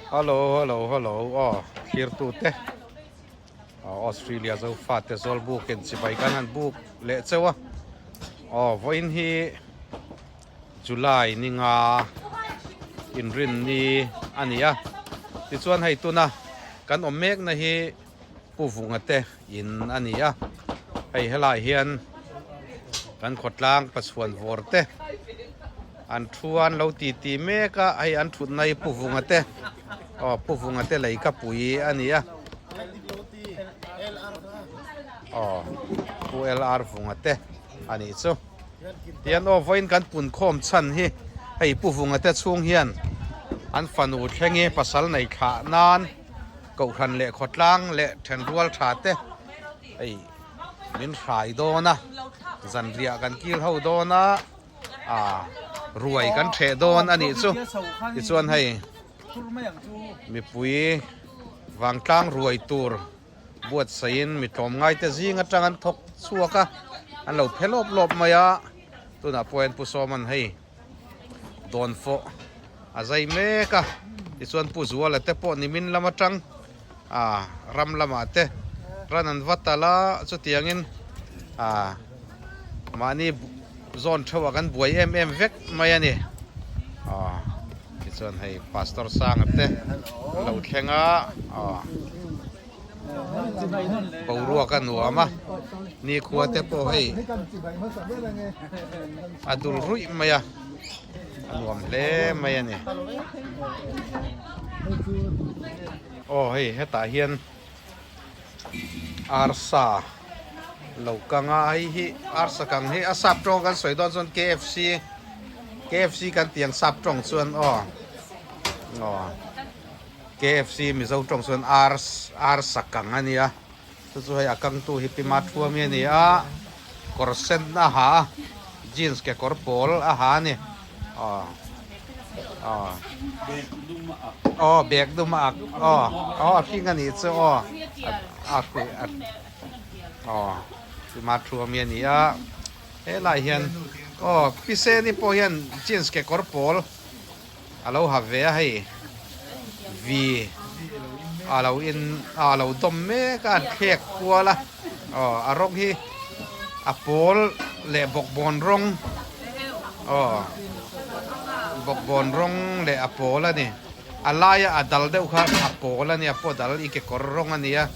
Hello hello hello aw thlir tute Australia zofa te zawl buk in chibai kan han buk leh cheu a aw vawiin hi July ni nga inrin ni a ni a tichuan hei tuna kan awm mek na hi Pu Vunga te in a ni a hei helai hian kan khawtlang pachhuan vawr te an thu an lo ti ti mek a hei an thutna hi Pu Vunga te aw Pu Vunga te lei ka pui a ni a aw Pu LR Vunga te a nih chu tian aw vawiin kan pun khawm chhan hi hei Pu Vunga te chhung hian an fanu thlengi pasal nei thlah nan. Kohhran leh khawtlang leh thenrual tha te hei min hrai dawn a, zanriah kan kil ho dawn a, ah ruai kan theh dawn a nih chu. Tichuan hei mipui vangtlang ruai tur buatsaihin mi tlawmngai te zing atang an thawk chhuak a, an lo phe lawp lawp mai a, tunah pawh hian Pu Sawman hei. Dawn fawh a zai mek a, tichuan Pu Zuala te pawh nimin lam atang ah ram lamah te ran an va tal a, chutiangin ah mahni zawn theuhah kan buai em em vek mai a ni. Ah tichuan hei Pastor Sanga te an lo thleng a, ah. Boruak a nuam a, nikhua te pawh hei a dul ruih mai a, a nuam hle mai a ni. Aw hei hetah hian arsa lo kang a, hei hi arsa kang hi a sap tawng kan sawi dawn chuan KFC KFC kan tih ang sap tawng chuan aw aw. KFC Mizo tawng chuan ar ar sa kang a nia, chu chu hei a kangtu hi Pi Mathuami a ni a, kawr sen a ha a, jeans kekawr pawl a ha a ni, aw aw aw bag dum a ak aw aw a hring a nih chu aw a aw Pi Mathuami a ni a, helai hian aw Pi Seni pawh hian jeans kekawr pawl. A lo ha ve a hei vi a lo in a lo dawm mek a an thlek kual a aw a rawng hi a pawl leh bawkbawn rawng aw bawkbawn rawng leh a pawl a ni a laia a dal deuh kha a pawl a ni a pawh dal i kekawr rawng a ni a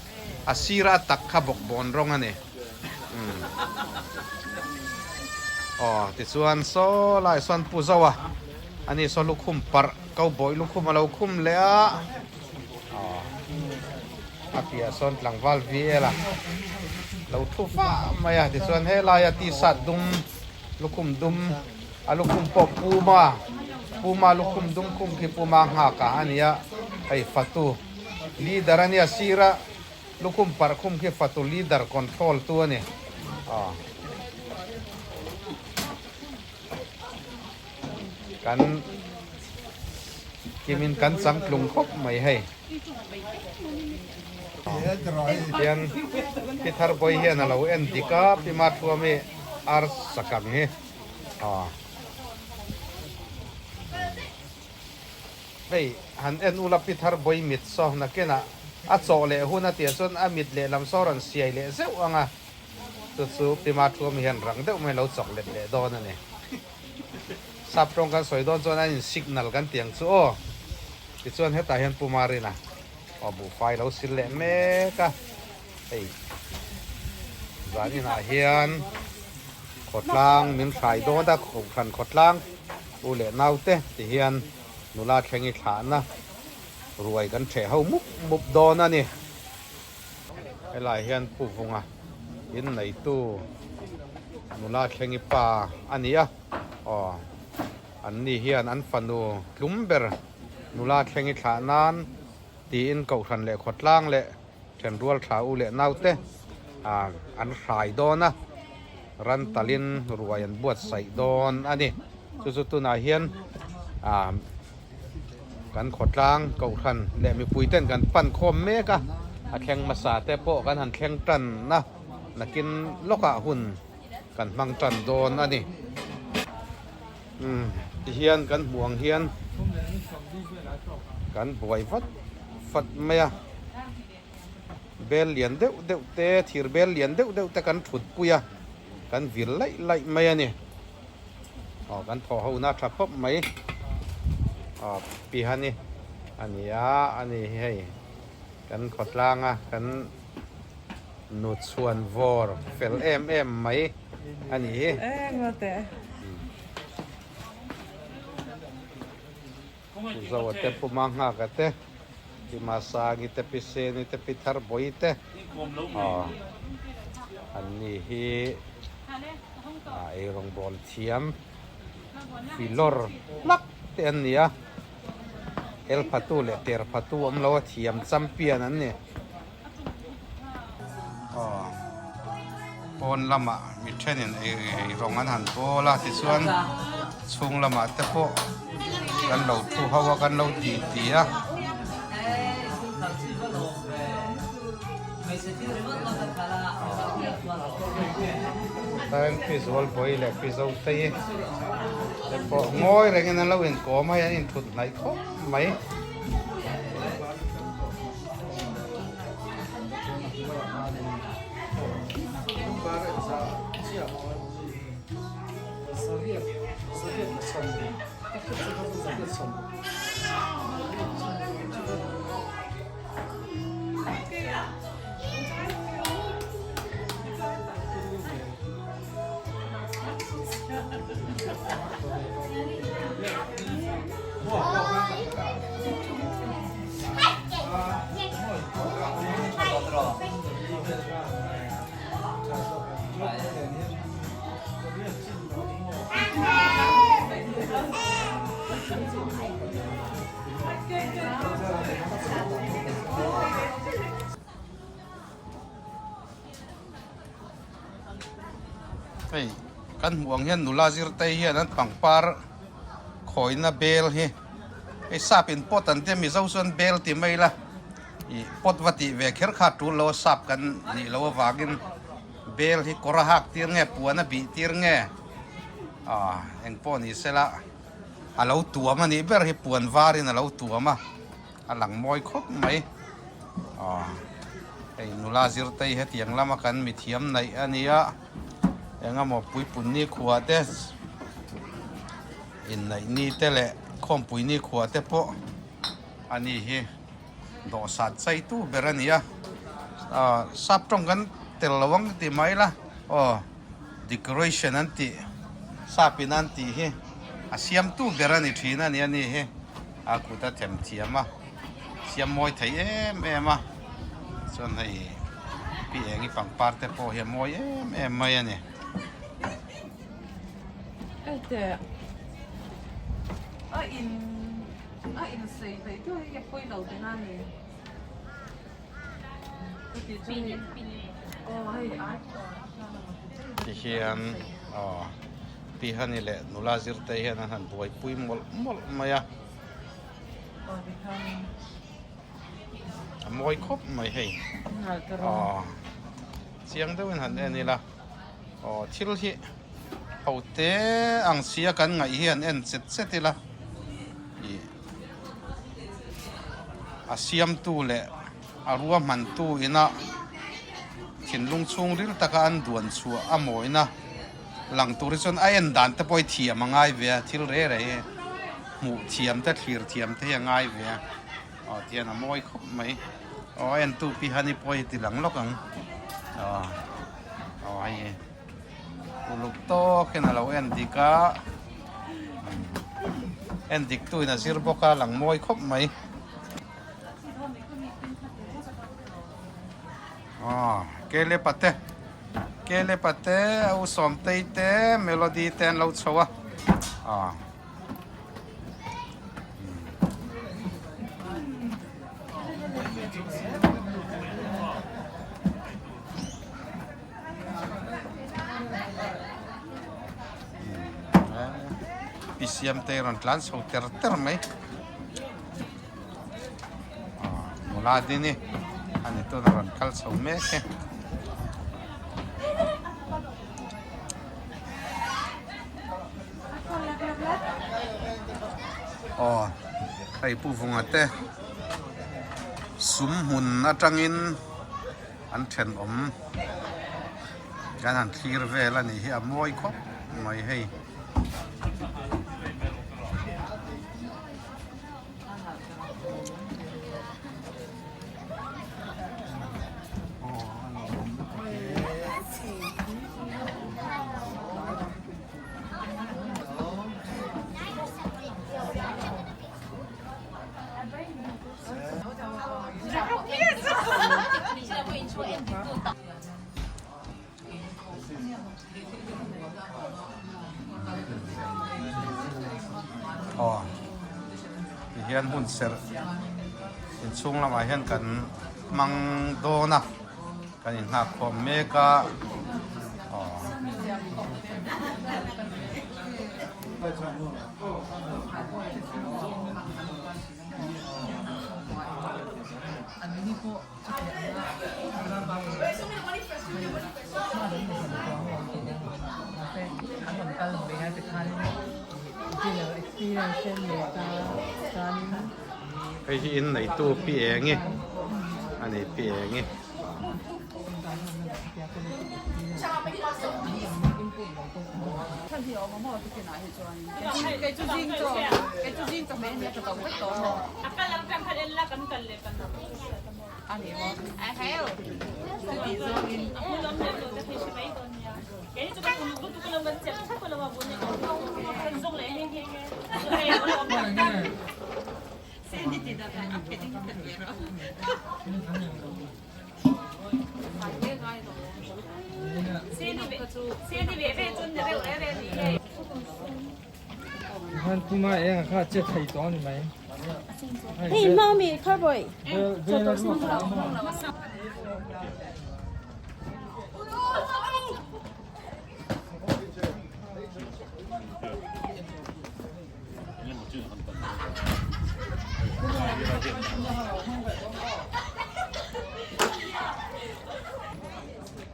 a sira a tak kha bawkbawn rawng a ni umm aw tichuan saw lai sawn pu zo a. Ani saw lukhum parh ko bawih lukhum a lo khum leh a, aw a piah sawn tlangval VL a lo thu fah mai a, tichuan helaia t-shirt dum lukhum dum a lukhum pawh puma puma lukhum dum khum khi puma nghak a a ni a, hei fatu leader a nia sira lukhum parh khum khi fatu leader control tu a ni aw. Kan kimin kan chang tlung khawp mai hei. Hian pi thar bawi hian a lo en dik a pi ma thuami ar sakang hi aw hei han en ula pi thar bawi mit saw nakinah a chawh leh hun a tia chuan a mit lehlam saw rawn siai leh zeuh ang a. Chu chu Pima Thuam hian rang deuh mai lo chawk let leh dawn a ni. Sap tawng kan sawi dawn chuan an in signal kan ti ang chu aw. Tichuan hetah hian Pu Marina aw buhfai lo sil leh mek a. Hei zan inah hian khawtlang min hrai dawn a, Kohhran khawtlang u leh naute ti hian nula thlengi thlahna ruai kan theh ho mup mup dawn a ni. Helai hian Pu Vunga in neitu nula thlengi pa a ni a, aw an ni hian an fanu tlum ber nula thlengi thlah nan tiin kohhran leh khawtlang leh thenrual tha u leh naute ah an hrai dawn a, ran talin ruai an buatsaih dawn a ni. Chu chu tunah hian ah. Kan khawtlang kohhran leh mipui ten kan pan khawm mek a, a thleng hmasa te pawh kan han thleng tan a, nakin lawkah hun kan hmang tan dawn a ni. Umm tihian kan hmuh ang hian. Kan buai vat vat mai a, bel lian deuh deuh te, thir bel lian deuh deuh te kan thut pui a, kan vir laih laih mai a ni. Aw kan thawh ho na tha khawp mai. Aw Pihani a ni a, a ni hi hei kan khawtlang a kan nu chhuan vawr fel em em mai a ni hi. Zoa te Pu Manghaka te, Pi Masangi te, Pi Seni te, Pi Tharbawi te aw an ni hi eirawngbawl thiam filawr hlak te an ni a, el phatu leh ter phatu awm lo a thiam champion an ni. Aw pawn lamah mi thenin ei rawng an han bawl a tichuan chhung lamah te pawh kan lo thu ho a kan lo ti ti a. Tlaiin pi Zualbawi leh pi Zotei te pawh ngawi rengin an lo inkawm a hei an inthut hnaih khawp mai. Hei kan hmuh ang hian nula zirtei hian an pangpar khawina bel hi hei sap in pot an tia mizo chuan bel ti mai ila ih pot va tih ve kher kha tul lo a sap kan nih loh avangin bel hi kawr a hak tir nge puan a bih tir nge ah eng pawh ni sela a lo tuam a nih ber hi puan varin a lo tuam a. A lang mawi khawp mai. Aw hei nula zirtei hetiang lama kan mithiam naih a nia. Engemaw puipun ni khua te inneih ni te leh khawmpui ni khua te pawh a ni hi dawhsat chaitu ber a ni a. Aw sap tawng kan tel lo ang ti mai la aw decoration an tih sap in an tih hi a siamtu ber a ni thin a ni a ni hi. A kut a them thiam a, siam mawi thei em em a, chuan hei pi eng i pangpar te pawh hi a mawi em em mai a ni. Hei a in a in sei hlei deuh hi a pawi lo tihna a ni. Tihian aw Pihani leh nula zirte hian an han buaipui mawlh mawlh mai a, a mawi khawp mai hei aw chiang deuhin han en ila aw thil hi ho te ang sia kan ngaih hian en chet chet ila ih. A siamtu leh a ruahmantu ina thinlung chhungril taka an duan chhuah a mawina lang tur hi chuan a en dan te pawh hi thiam a ngai ve a, thil rei rei hi hmuh thiam te thlir thiam te hi a ngai ve a, aw tihian a mawi khawp mai aw a entu pi hani pawh hi ti lang lawk ang aw aw hei uluk tawk hian a lo en dik a. En dik tu in a zir bawk a lang mawi khawp mai. Aw kele pate kele pate a u sawmtei te melody te an lo chho a aw. Pi Siamtei rawn tlan chho ter ter mai nula dini ani tuna rawn kal chho mek e. Aw. Hei Pu Vunga te sum hmun atangin an thenawm kan han thlir vel a nih hi a mawi khawp mai hei. Aw tihian hmun serh inchhung lamah hian kan hmang dawn a kan inghak khawm mek a aw. Hei hi in neitu pi eng i a ni pi eng i.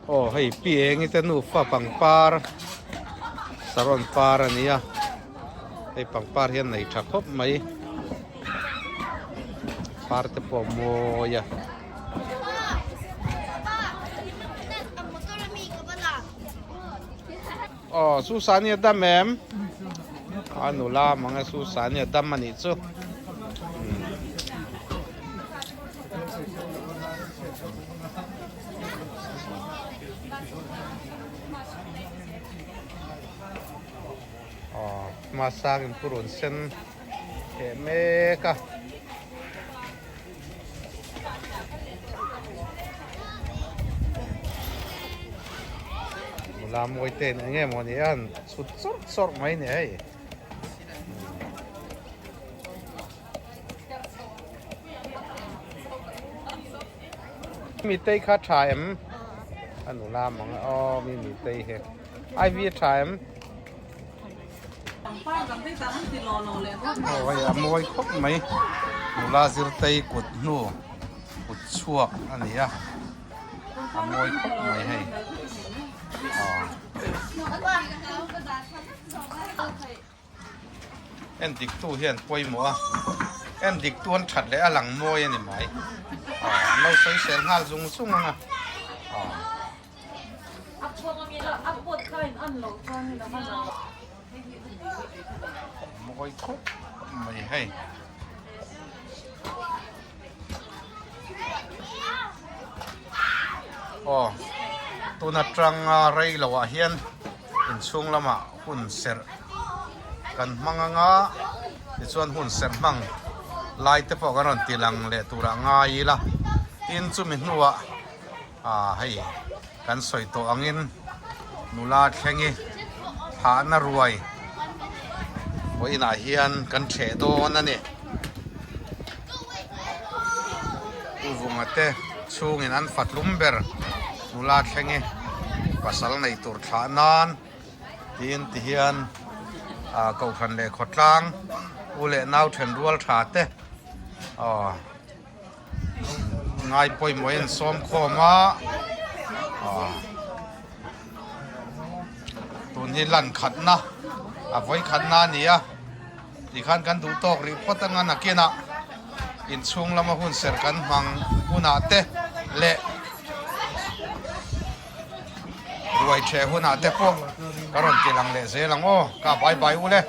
Aw hei pi eng te nufa pangpar saron par a nia hei pangpar hian nei tha khawp mai par te pawh a mawi a. Aw Susani a dam em? A nula mang e Susani a dam a nih chu. Aw hmasang in purun sen heh mek a. Nula mawi te in eng emaw ni a han chhut chawrh chawrh mai ni hei. Mitei kha tha em? A nula mang e aw mi mitei hi. Ivy a tha em? Aw hei a mawi khawp mai nula zirtei kut hnu kut chhuak a ni a a mawi khawp mai hei aw. En dik tu hian pawimawh a en dik tu an that leh a lang mawi a ni mai aw an lo sawi sel nghal zung zung ang a aw. Mawi khawp mai hei. Aw tun atanga rei loh ah hian inchhung lamah hun serh kan hmang anga tichuan hun serh hmang lai te pawh kan rawn ti lang leh turah ngai ila tin chumi hnuah Ah hei kan sawi tawh angin nula thlengi phahna ruai vawiinah hian kan ṭheh dawn a ni. Pu Vunga te chhungin an fatlum ber nula thlengi pasal nei tur thlah nan tiin ti hian ah kohhran leh khawtlang u leh nau then rual tha te aw. Ngai pawimawh in sawm khawm a tun hi lan khatna a vawi khatna a ni a. Tikhan kan duh tawk rih phawt anga nakinah inchhung lama hun serh kan hmang hunah te leh ruai ṭheh hunah te pawh ka rawn ti lang leh zel ang aw. Ka bye bye u le.